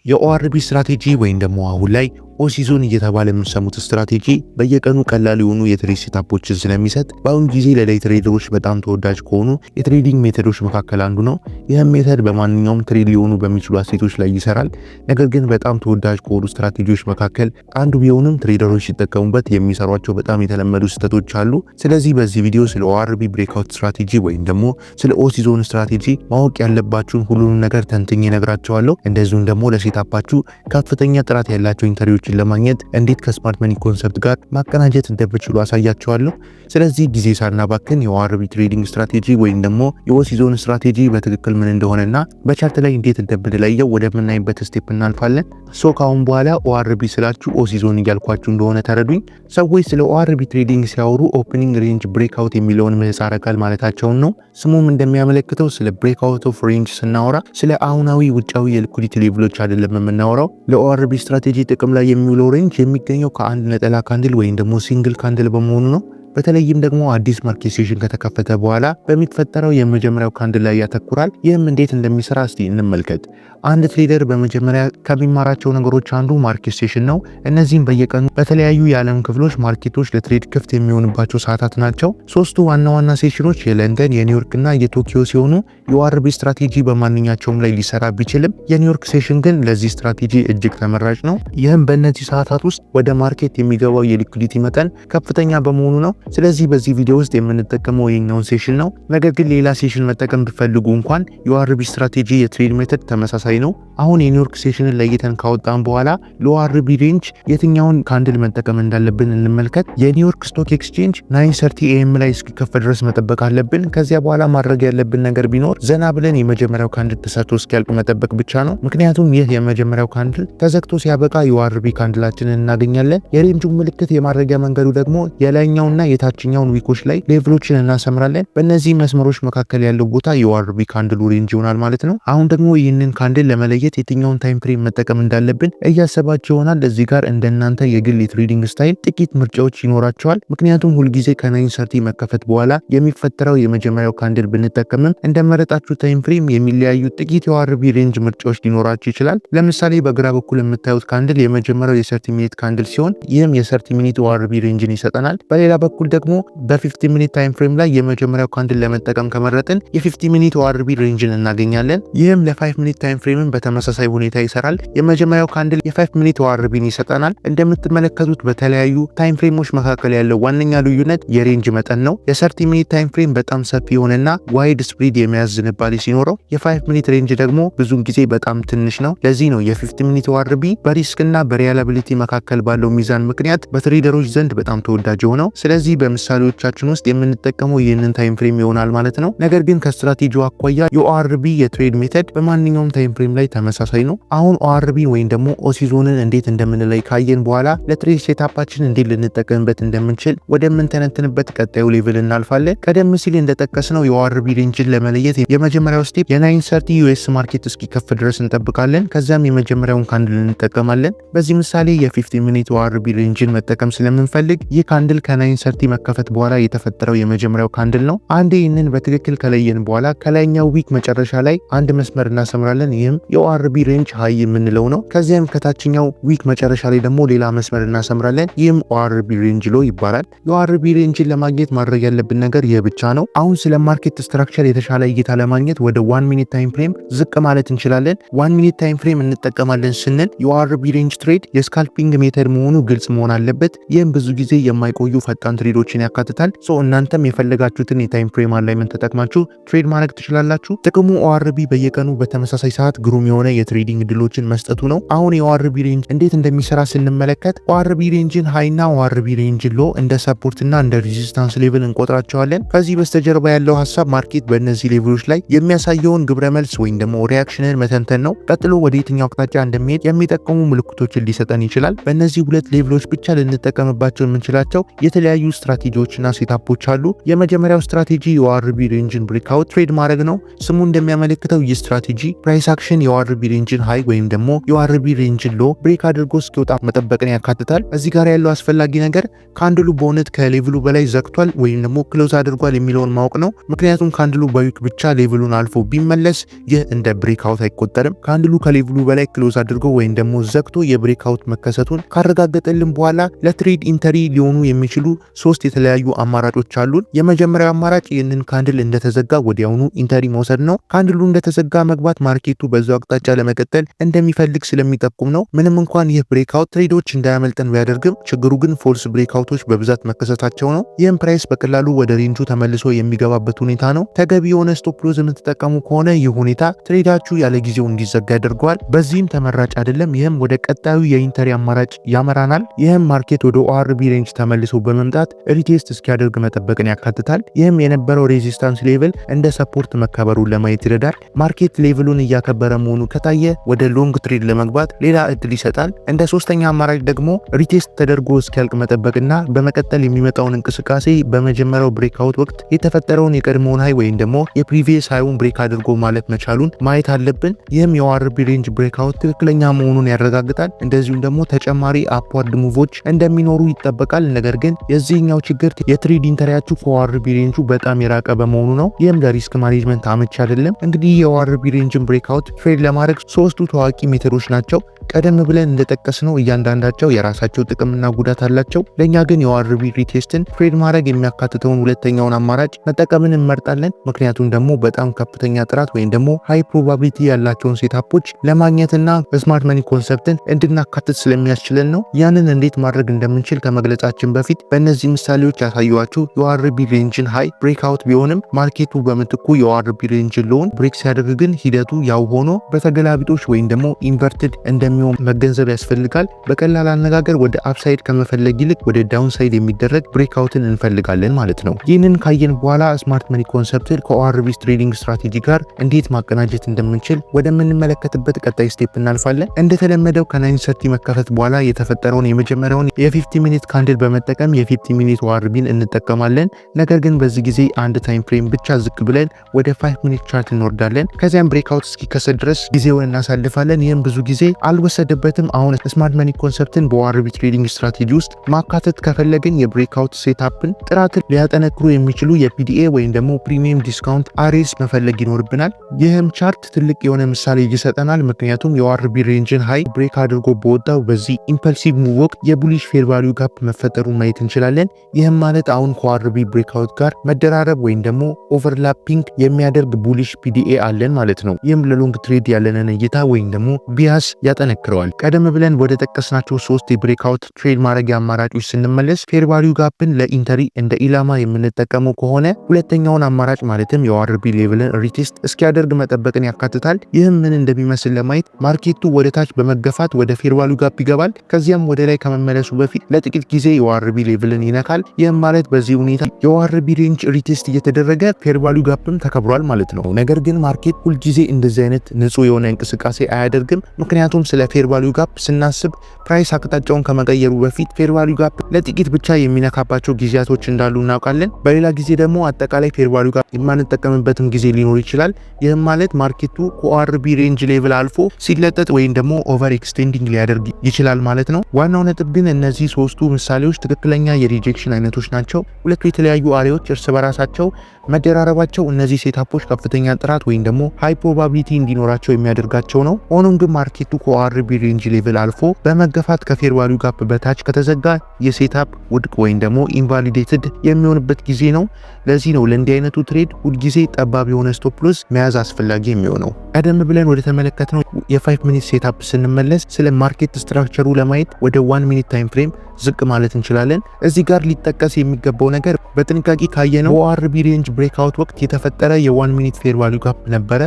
የ ORB ስትራቴጂ ወይም ደግሞ አሁን ላይ OC zone እየተባለ የምንሰሙት ስትራቴጂ በየቀኑ ቀላል የሆኑ የ trade setup ኦችን ስለሚሰጥ በአሁኑ ጊዜ ለ day trader ኦች በጣም ተወዳጅ ከሆኑ የ trading method ኦች መካከል አንዱ ነው። ይህም method በማንኛውም trade ሊሆኑ በሚችሉ asset ኦች ላይ ይሰራል። ነገር ግን በጣም ተወዳጅ ከሆኑ ስትራቴጂዎች መካከል አንዱ ቢሆንም trader ኦች ሲጠቀሙበት የሚሰሯቸው በጣም የተለመዱ ስህተቶች አሉ። ስለዚህ በዚህ ቪዲዮ ስለ ORB breakout strategy ወይም ደግሞ ስለ OC zone strategy ማወቅ ያለባችሁን ሁሉንም ነገር ተንትኜ እነግራችኋለሁ። እንደዚሁም ደግሞ ለ setup ኣችሁ ከፍተኛ ጥራት ያላቸው entry ዎችን ለማግኘት እንዴት ከ smart money concept ጋር ማቀናጀት እንደምትችሉ አሳያችኋለሁ። ስለዚህ ጊዜ ሳናባክን የ ORB trading strategy ወይም ደግሞ የ OC zone strategy በትክክል ምን እንደሆነና በ chart ላይ እንዴት እንደምንለየው ወደምናይበት step እናልፋለን። So ካሁን በኋላ ORB ስላችሁ OC zone እያልኳችሁ እንደሆነ ተረዱኝ። ሰዎች ስለ ORB trading ሲያወሩ opening range breakout የሚለውን ምህጻረ ቃል ማለታቸውን ነው። ስሙም እንደሚያመለክተው ስለ breakout of range ስናወራ ስለ አሁናዊ ውጫዊ የ liquidity level ኦች አይደለም የምናወራው። ለ ORB strategy ጥቅም ላይ የሚውለው range የሚገኘው ከአንድ ነጠላ candle ወይም ደግሞ single candle በመሆኑ ነው። በተለይም ደግሞ አዲስ market session ከተከፈተ በኋላ በሚፈጠረው የመጀመሪያው candle ላይ ያተኩራል። ይህም እንዴት እንደሚሰራ እስቲ እንመልከት። አንድ trader በመጀመሪያ ከሚማራቸው ነገሮች አንዱ market session ነው። እነዚህም በየቀኑ በተለያዩ የዓለም ክፍሎች market ኦች ለ trade ክፍት የሚሆንባቸው ሰዓታት ናቸው። ሶስቱ ዋና ዋና session ኦች የለንደን፣ የኒውዮርክ እና የቶኪዮ ሲሆኑ የ ORB strategy በማንኛቸውም ላይ ሊሰራ ቢችልም የኒውዮርክ session ግን ለዚህ ስትራቴጂ እጅግ ተመራጭ ነው። ይህም በእነዚህ ሰዓታት ውስጥ ወደ market የሚገባው የ liquidity መጠን ከፍተኛ በመሆኑ ነው። ስለዚህ በዚህ ቪዲዮ ውስጥ የምንጠቀመው ይሄኛውን session ነው። ነገር ግን ሌላ session መጠቀም ብትፈልጉ እንኳን የ ORB strategy የ trade method ተመሳሳይ ነው። አሁን የኒውዮርክ session ን ለይተን ካወጣን በኋላ ለ ORB range የትኛውን candle መጠቀም እንዳለብን እንመልከት። የኒውዮርክ Stock Exchange 9:30 AM ላይ እስኪከፈት ድረስ መጠበቅ አለብን። ከዚያ በኋላ ማድረግ ያለብን ነገር ቢኖር ዘና ብለን የመጀመሪያው candle ተሰርቶ እስኪያልቅ መጠበቅ ብቻ ነው። ምክንያቱም ይህ የመጀመሪያው candle ተዘግቶ ሲያበቃ የ ORB candle ኣችንን እናገኛለን። የ range ኡን ምልክት የማድረጊያ መንገዱ ደግሞ የላይኛውና የታችኛውን wick ኦች ላይ level ኦችን እናሰምራለን። በእነዚህ መስመሮች መካከል ያለው ቦታ የ ORB candle ኡ range ይሆናል ማለት ነው። አሁን ደግሞ ይህንን candle ለመለየት የትኛውን time frame መጠቀም እንዳለብን እያሰባችሁ ይሆናል። እዚህ ጋር እንደናንተ የግል የ trading style ጥቂት ምርጫዎች ይኖራችኋል። ምክንያቱም ሁልጊዜ ከ 9:30 መከፈት በኋላ የሚፈጠረው የመጀመሪያው candle ብንጠቀምም እንደመረጣችሁ time frame የሚለያዩ ጥቂት የ ORB range ምርጫዎች ሊኖራችሁ ይችላል። ለምሳሌ በግራ በኩል የምታዩት candle የመጀመሪያው የ 30 minute candle ሲሆን ይህም የ 30 minute ORB range ን ይሰጠናል። በሌላ በኩል ደግሞ በ15 minute time frame ላይ የመጀመሪያው candle ለመጠቀም ከመረጥን የ15 minute ORB range ን እናገኛለን። ይህም ለ5 minute time frame ን በተመሳሳይ ሁኔታ ይሰራል። የመጀመሪያው candle የ5 minute ORB ን ይሰጠናል። እንደምትመለከቱት በተለያዩ time frame ኦች መካከል ያለው ዋነኛ ልዩነት የ range መጠን ነው። የ30 minute time frame በጣም ሰፊ የሆነና wide spread የመያዝ ዝንባሌ ሲኖረው የ5 minute range ደግሞ ብዙውን ጊዜ በጣም ትንሽ ነው። ለዚህ ነው የ15 minute ORB በ risk እና በ reliability መካከል ባለው ሚዛን ምክንያት በ trader ኦች ዘንድ በጣም ተወዳጅ የሆነው። ስለዚህ በምሳሌዎቻችን ውስጥ የምንጠቀመው ይህንን time frame ይሆናል ማለት ነው። ነገር ግን ከስትራቴጂው አኳያ የ ORB የ trade method በማንኛውም time frame ላይ ተመሳሳይ ነው። አሁን ORB ወይም ደግሞ OC zone ን እንዴት እንደምንለይ ካየን በኋላ ለ trade setup ኣችን እንዴት ልንጠቀምበት እንደምንችል ወደምንተነትንበት ቀጣዩ level እናልፋለን። ቀደም ሲል እንደጠቀስነው የ ORB range ን ለመለየት የመጀመሪያው step የ 9:30 US market እስኪከፍት ድረስ እንጠብቃለን። ከዚያም የመጀመሪያውን candle እንጠቀማለን። በዚህ ምሳሌ የ15 minute ORB range ን መጠቀም ስለምንፈልግ ይህ candle ከ 9:30 መከፈት በኋላ የተፈጠረው የመጀመሪያው candle ነው። አንዴ ይህንን በትክክል ከለየን በኋላ ከላይኛው wick መጨረሻ ላይ አንድ መስመር እናሰምራለን። ይህም የ ORB range high የምንለው ነው። ከዚያም ከታችኛው wick መጨረሻ ላይ ደግሞ ሌላ መስመር እናሰምራለን። ይህም ORB range low ይባላል። የ ORB range ን ለማግኘት ማድረግ ያለብን ነገር ይህ ብቻ ነው። አሁን ስለ market structure የተሻለ እይታ ለማግኘት ወደ 1 minute time frame ዝቅ ማለት እንችላለን። 1 minute time frame እንጠቀማለን ስንል የ ORB range trade የ scalping method መሆኑ ግልጽ መሆን አለበት። ይህም ብዙ ጊዜ የማይቆዩ ፈጣን trade ኦችን ያካትታል። So እናንተም የፈለጋችሁትን የ time frame alignment ተጠቅማችሁ trade ማድረግ ትችላላችሁ። ጥቅሙ ORB በየቀኑ በተመሳሳይ ሰዓት ግሩም የሆነ የ trading እድሎችን መስጠቱ ነው። አሁን የ ORB range እንዴት እንደሚሰራ ስንመለከት ORB range ን high ና ORB range low እንደ support እና እንደ resistance level እንቆጥራቸዋለን። ከዚህ በስተጀርባ ያለው ሀሳብ market በእነዚህ level ኦች ላይ የሚያሳየውን ግብረ መልስ ወይም ደግሞ reaction ን መተንተን ነው። ቀጥሎ ወደ የትኛው አቅጣጫ እንደሚሄድ የሚጠቁሙ ምልክቶችን ሊሰጠን ይችላል። በእነዚህ ሁለት level ኦች ብቻ ልንጠቀምባቸው የምንችላቸው የተለያዩ ስትራቴጂዎችና setup ኦች አሉ። የመጀመሪያው ስትራቴጂ የ ORB range ን breakout trade ማድረግ ነው። ስሙ እንደሚያመለክተው ይህ ስትራቴጂ price action የ ORB range ን high ወይም ደግሞ የ ORB range ን low break አድርጎ እስኪወጣ መጠበቅን ያካትታል። እዚህ ጋር ያለው አስፈላጊ ነገር candle ኡ በእውነት ከ level ኡ በላይ ዘግቷል ወይም ደግሞ close አድርጓል የሚለውን ማወቅ ነው። ምክንያቱም candle ኡ በ wick ብቻ level ኡን አልፎ ቢመለስ ይህ እንደ breakout አይቆጠርም። Candle ኡ ከ level ኡ በላይ close አድርጎ ወይም ደግሞ ዘግቶ የ breakout መከሰቱን ካረጋገጠልን በኋላ ለ trade entry ሊሆኑ የሚችሉ ሶስት የተለያዩ አማራጮች አሉን። የመጀመሪያው አማራጭ ይህንን candle እንደተዘጋ ወዲያውኑ entry መውሰድ ነው። Candle ኡ እንደተዘጋ መግባት market ኡ በዛው አቅጣጫ ለመቀጠል እንደሚፈልግ ስለሚጠቁም ነው። ምንም እንኳን ይህ breakout trade ኦች እንዳያመልጠን ቢያደርግም ችግሩ ግን false breakout ኦች በብዛት መከሰታቸው ነው። ይህም price በቀላሉ ወደ range ኡ ተመልሶ የሚገባበት ሁኔታ ነው። ተገቢ የሆነ stop loss የምትጠቀሙ ከሆነ ይህ ሁኔታ trade ኣችሁ ያለ ጊዜው እንዲዘጋ ያደርገዋል። በዚህም ተመራጭ አይደለም። ይህም ወደ ቀጣዩ የ entry አማራጭ ያመራናል። ይህም market ወደ ORB range ተመልሶ በመምጣት retest እስኪያደርግ መጠበቅን ያካትታል። ይህም የነበረው resistance level እንደ support መከበሩን ለማየት ይረዳል። Market level ኡን እያከበረ መሆኑ ከታየ ወደ long trade ለመግባት ሌላ እድል ይሰጣል። እንደ ሶስተኛ አማራጭ ደግሞ retest ተደርጎ እስኪያልቅ መጠበቅና በመቀጠል የሚመጣውን እንቅስቃሴ በመጀመሪያው breakout ወቅት የተፈጠረውን የቀድሞውን high ወይም ደግሞ የ previous high ኡን break አድርጎ ማለፍ መቻሉን ማየት አለብን። ይህም የ ORB range breakout ትክክለኛ መሆኑን ያረጋግጣል። እንደዚሁም ደግሞ ተጨማሪ upward move ኦች እንደሚኖሩ ይጠበቃል። ነገር ግን የዚህኛው ችግር የ trade entry ያችሁ ከ ORB range ኡ በጣም የራቀ በመሆኑ ነው። ይህም ለ risk management አመቺ አይደለም። እንግዲህ የ ORB range ን breakout trade ለማድረግ ሶስቱ ታዋቂ method ኦች ናቸው። ቀደም ብለን እንደጠቀስነው እያንዳንዳቸው የራሳቸው ጥቅምና ጉዳት አላቸው። ለእኛ ግን የ ORB retest ን trade ማድረግ የሚያካትተውን ሁለተኛውን አማራጭ መጠቀምን እንመርጣለን። ምክንያቱም ደግሞ በጣም ከፍተኛ ጥራት ወይም ደግሞ high probability ያላቸውን setup ኦች ለማግኘትና smart money concept ን እንድናካትት ስለሚያስችለን ነው። ያንን እንዴት ማድረግ እንደምንችል ከመግለጻችን በፊት በእነዚህ ምሳሌዎች ያሳየኋችሁ የ ORB range ን high breakout ቢሆንም market ኡ በምትኩ የ ORB range ን low ን break ሲያደርግ ግን ሂደቱ ያው ሆኖ በተገላቢጦሽ ወይም ደግሞ inverted እንደሚሆን መገንዘብ ያስፈልጋል። በቀላል አነጋገር ወደ upside ከመፈለግ ይልቅ ወደ downside የሚደረግ breakout ን እንፈልጋለን ማለት ነው። ይህንን ካየን በኋላ smart money concept ን ከ ORB trading strategy ጋር እንዴት ማቀናጀት እንደምንችል ወደምንመለከትበት ቀጣይ step እናልፋለን። እንደተለመደው ከ 9:30 መከፈት በኋላ የተፈጠረውን የመጀመሪያውን የ50 minute candle በመጠቀም የ50 minute ORB ን እንጠቀማለን። ነገር ግን በዚህ ጊዜ አንድ time frame ብቻ ዝቅ ብለን ወደ 5 minute chart እንወርዳለን። ከዚያም breakout እስኪከሰት ድረስ ጊዜውን እናሳልፋለን። ይህም ብዙ ጊዜ አልወሰደበትም። አሁን smart money concept ን በ ORB trading strategy ውስጥ ማካተት ከፈለግን የ breakout setup ን ጥራትን ሊያጠነክሩ የሚችሉ የ PDA ወይም ደግሞ premium discount arrays መፈለግ ይኖርብናል። ይህም chart ትልቅ የሆነ ምሳሌ ይሰጠናል። ምክንያቱም የ ORB range ን high break አድርጎ በወጣው በዚህ impulsive move ወቅት የ bullish fair value gap መፈጠሩን ማየት እንችላለን። ይህም ማለት አሁን ከ ORB breakout ጋር መደራረብ ወይም ደግሞ overlapping የሚያደርግ bullish PDA አለን ማለት ነው። ይህም ለ long trade ያለንን እይታ ወይም ደግሞ bias ያጠነክረዋል። ቀደም ብለን ወደ ጠቀስናቸው ሶስት የ breakout trade ማድረጊያ አማራጮች ስንመለስ fair value gap ን ለ entry እንደ ኢላማ የምንጠቀመው ከሆነ ሁለተኛውን አማራጭ ማለትም የ ORB level ን retest እስኪያደርግ መጠበቅን ያካትታል። ይህም ምን እንደሚመስል ለማየት market ኡ ወደ ታች በመገፋት ወደ fair value gap ይገባል። ከዚያም ወደ ላይ ከመመለሱ በፊት ለጥቂት ጊዜ የ ORB level ን ይነካል። ይህም ማለት በዚህ ሁኔታ የ ORB range retest እየተደረገ fair value gap ም ተከብሯል ማለት ነው። ነገር ግን market ሁልጊዜ እንደዚህ አይነት ንጹህ የሆነ እንቅስቃሴ አያደርግም። ምክንያቱም ስለ fair value gap ስናስብ price አቅጣጫውን ከመቀየሩ በፊት fair value gap ለጥቂት ብቻ የሚነካባቸው ጊዜያቶች እንዳሉ እናውቃለን። በሌላ ጊዜ ደግሞ አጠቃላይ fair value gap የማንጠቀምበትም ጊዜ ሊኖር ይችላል። ይህም ማለት market ኡ ከ ORB range level አልፎ ሲለጠጥ ወይም ደግሞ over extending ሊያደርግ ይችላል ማለት ነው። ዋናው ነጥብ ግን እነዚህ ሶስቱ ምሳሌዎች ትክክለኛ የ rejection አይነቶች ናቸው። ሁለቱ የተለያዩ area ዎች እርስ በራሳቸው መደራረባቸው እነዚህ setup ኦች ከፍተኛ ጥራት ወይም ደግሞ high probability እንዲኖራቸው የሚያደርጋቸው ነው። ሆኖም ግን market ኡ ከ ORB range level አልፎ በመገፋት ከ fair value gap በታች ከተዘጋ የ setup ውድቅ ወይም ደግሞ invalidated የሚሆንበት ጊዜ ነው። ለዚህ ነው ለእንዲህ አይነቱ trade ሁልጊዜ ጠባብ የሆነ stop loss መያዝ አስፈላጊ የሚሆነው። ቀደም ብለን ወደ ተመለከትነው የ5 minute setup ስንመለስ ስለ market structure ኡ ለማየት ወደ 1 minute time frame ዝቅ ማለት እንችላለን። እዚህ ጋር ሊጠቀስ የሚገባው ነገር በጥንቃቄ ካየነው በ ORB range breakout ወቅት የተፈጠረ የ1 minute fair value gap ነበረ።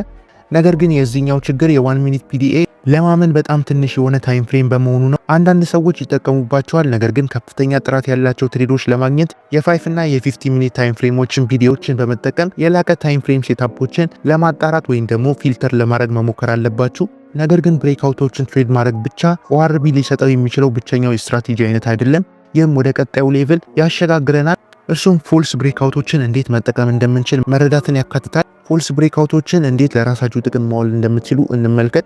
ነገር ግን የዚህኛው ችግር የ1 minute PDA ለማመን በጣም ትንሽ የሆነ time frame በመሆኑ ነው። አንዳንድ ሰዎች ይጠቀሙባቸዋል። ነገር ግን ከፍተኛ ጥራት ያላቸው trade ኦች ለማግኘት የ5 እና የ50 minute time frame ኦችን PDA ዎችን በመጠቀም የላቀ time frame setup ኦችን ለማጣራት ወይም ደግሞ filter ለማድረግ መሞከር አለባችሁ። ነገር ግን breakout ኦችን trade ማድረግ ብቻ ORB ሊሰጠው የሚችለው ብቸኛው የስትራቴጂ አይነት አይደለም። ይህም ወደ ቀጣዩ level ያሸጋግረናል። እርሱም false breakout ኦችን እንዴት መጠቀም እንደምንችል መረዳትን ያካትታል። False breakout ኦችን እንዴት ለራሳችሁ ጥቅም ማዋል እንደምትችሉ እንመልከት።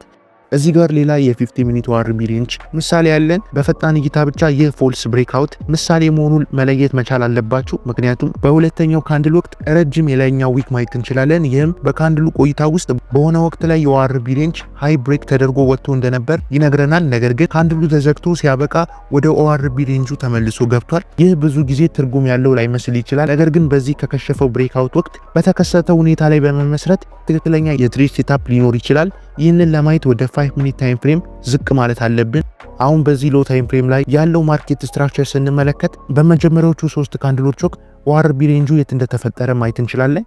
እዚህ ጋር ሌላ የ50 minute ORB range ምሳሌ ያለን። በፈጣን እይታ ብቻ ይህ false breakout ምሳሌ መሆኑን መለየት መቻል አለባችሁ። ምክንያቱም በሁለተኛው candle ወቅት ረጅም የላይኛው wick ማየት እንችላለን። ይህም በ candle ኡ ቆይታ ውስጥ በሆነ ወቅት ላይ የ ORB range high break ተደርጎ ወጥቶ እንደነበር ይነግረናል። ነገር ግን candle ኡ ተዘግቶ ሲያበቃ ወደ ORB range ኡ ተመልሶ ገብቷል። ይህ ብዙ ጊዜ ትርጉም ያለው ላይመስል ይችላል። ነገር ግን በዚህ ከከሸፈው breakout ወቅት በተከሰተው ሁኔታ ላይ በመመስረት ትክክለኛ የ trade setup ሊኖር ይችላል። ይህንን ለማየት ወደ 5 minute time frame ዝቅ ማለት አለብን። አሁን በዚህ low time frame ላይ ያለው market structure ስንመለከት በመጀመሪያዎቹ ሶስት candle ኦች ወቅት ORB range ኡ የት እንደተፈጠረ ማየት እንችላለን።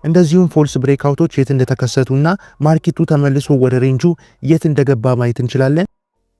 እንደዚሁም false breakout ኦች የት እንደተከሰቱና market ኡ ተመልሶ ወደ range ኡ የት እንደገባ ማየት እንችላለን።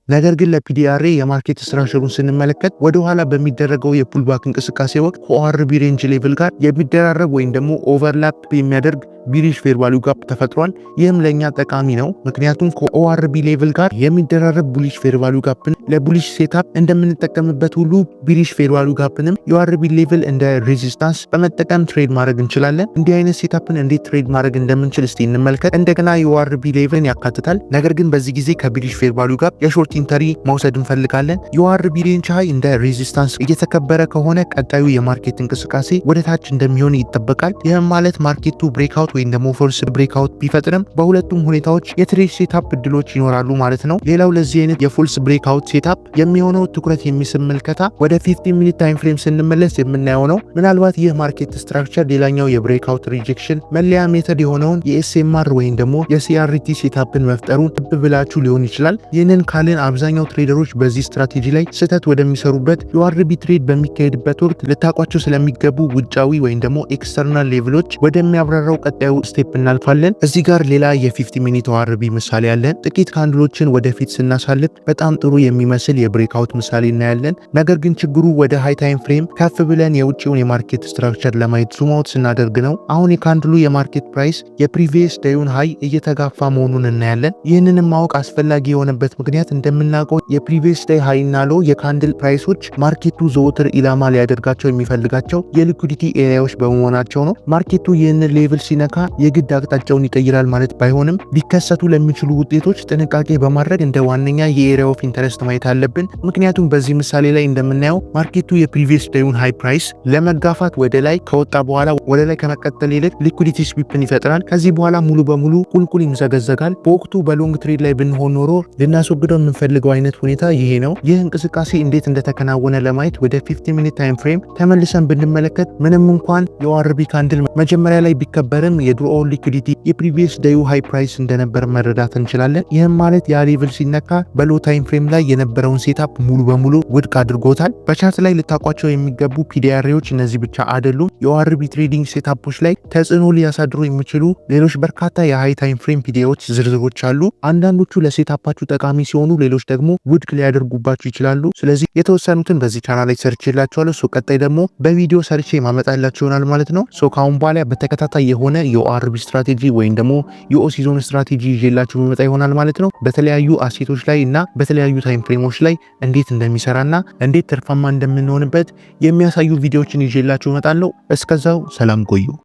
ነገር ግን ለ PD array የ market structure ኡን ስንመለከት ወደ ኋላ በሚደረገው የ pullback እንቅስቃሴ ወቅት ከ ORB range level ጋር የሚደራረብ ወይም ደግሞ overlap የሚያደርግ bearish fair value gap ተፈጥሯል። ይህም ለእኛ ጠቃሚ ነው፣ ምክንያቱም ከ ORB level ጋር የሚደራረብ bullish fair value gap ን ለ bullish setup እንደምንጠቀምበት ሁሉ bearish fair value gap ንም የ ORB level እንደ resistance በመጠቀም trade ማድረግ እንችላለን። እንዲህ አይነት setup ን እንዴት trade ማድረግ እንደምንችል እስቲ እንመልከት። እንደገና የ ORB level ን ያካትታል። ነገር ግን በዚህ ጊዜ ከ bearish fair value gap የ short entry መውሰድ እንፈልጋለን። የ ORB range high እንደ resistance እየተከበረ ከሆነ ቀጣዩ የ market እንቅስቃሴ ወደ ታች እንደሚሆን ይጠበቃል። ይህም ማለት market ኡ breakout ወይም ደግሞ false breakout ቢፈጥርም በሁለቱም ሁኔታዎች የ trade setup እድሎች ይኖራሉ ማለት ነው። ሌላው ለዚህ አይነት የ false breakout setup የሚሆነው ትኩረት የሚስብ ምልከታ ወደ 15 minute time frame ስንመለስ የምናየው ነው። ምናልባት ይህ market structure ሌላኛው የ breakout rejection መለያ method የሆነውን የ SMR ወይም ደግሞ የ CRT setup ን መፍጠሩን ልብ ብላችሁ ሊሆን ይችላል። ይህንን ካልን አብዛኛው trader ኦች በዚህ ስትራቴጂ ላይ ስህተት ወደሚሰሩበት የ ORB trade በሚካሄድበት ወቅት ልታውቋቸው ስለሚገቡ ውጫዊ ወይም ደግሞ external level ኦች ወደሚያብራራው ቀጣዩ step እናልፋለን። እዚህ ጋር ሌላ የ50 minute ORB ምሳሌ አለን። ጥቂት candle ኦችን ወደፊት ስናሳልፍ በጣም ጥሩ የሚመስል የ breakout ምሳሌ እናያለን። ነገር ግን ችግሩ ወደ high time frame ከፍ ብለን የውጭውን የ market structure ለማየት zoom out ስናደርግ ነው። አሁን የ candle ኡ የ market price የ previous day ኡን high እየተጋፋ መሆኑን እናያለን። ይህንንም ማወቅ አስፈላጊ የሆነበት ምክንያት እንደምናውቀው የ previous day high እና low የ candle price ኦች market ኡ ዘወትር ኢላማ ሊያደርጋቸው የሚፈልጋቸው የ liquidity area ዎች በመሆናቸው ነው። Market ኡ ይህንን level ሲነካ የግድ አቅጣጫውን ይቀይራል ማለት ባይሆንም ሊከሰቱ ለሚችሉ ውጤቶች ጥንቃቄ በማድረግ እንደ ዋነኛ የ area of interest ማየት አለብን። ምክንያቱም በዚህ ምሳሌ ላይ እንደምናየው market ኡ የ previous day ኡን high price ለመጋፋት ወደ ላይ ከወጣ በኋላ ወደ ላይ ከመቀጠል ይልቅ liquidity sweep ን ይፈጥራል። ከዚህ በኋላ ሙሉ በሙሉ ቁልቁል ይምዘገዘጋል። በወቅቱ በ long trade ላይ ብንሆን ኖሮ ልናስወግደው የምንፈልገው አይነት ሁኔታ ይሄ ነው። ይህ እንቅስቃሴ እንዴት እንደተከናወነ ለማየት ወደ 15 minute time frame ተመልሰን ብንመለከት ምንም እንኳን የ ORB candle መጀመሪያ ላይ ቢከበርም የድሮው liquidity የ previous day ኡ high price እንደነበር መረዳት እንችላለን። ይህም ማለት ያ level ሲነካ በ low time frame ላይ የነበረውን setup ሙሉ በሙሉ ውድቅ አድርጎታል። በ chart ላይ ልታውቋቸው የሚገቡ PD array ዎች እነዚህ ብቻ አይደሉም። የ ORB trading setup ኦች ላይ ተጽዕኖ ሊያሳድሩ የሚችሉ ሌሎች በርካታ የ high time frame PD array ዎች ዝርዝሮች አሉ። አንዳንዶቹ ለ setup ኣችሁ ጠቃሚ ሲሆኑ፣ ሌሎች ደግሞ ውድቅ ሊያደርጉባችሁ ይችላሉ። ስለዚህ የተወሰኑትን በዚህ ቻናል ላይ ሰርቼላችኋለሁ። So ቀጣይ ደግሞ በቪዲዮ ሰርቼ ማመጣላችሁ ይሆናል ማለት ነው። So ከአሁን በኋላ በተከታታይ የሆነ የ ORB ስትራቴጂ ወይም ደግሞ የ OC zone ስትራቴጂ ይዤላችሁ የምመጣ ይሆናል ማለት ነው። በተለያዩ asset ኦች ላይ እና በተለያዩ time frame ኦች ላይ እንዴት እንደሚሰራና እንዴት ትርፋማ እንደምንሆንበት የሚያሳዩ ቪዲዮዎችን ይዤላችሁ እመጣለሁ። እስከዛው ሰላም ቆዩ።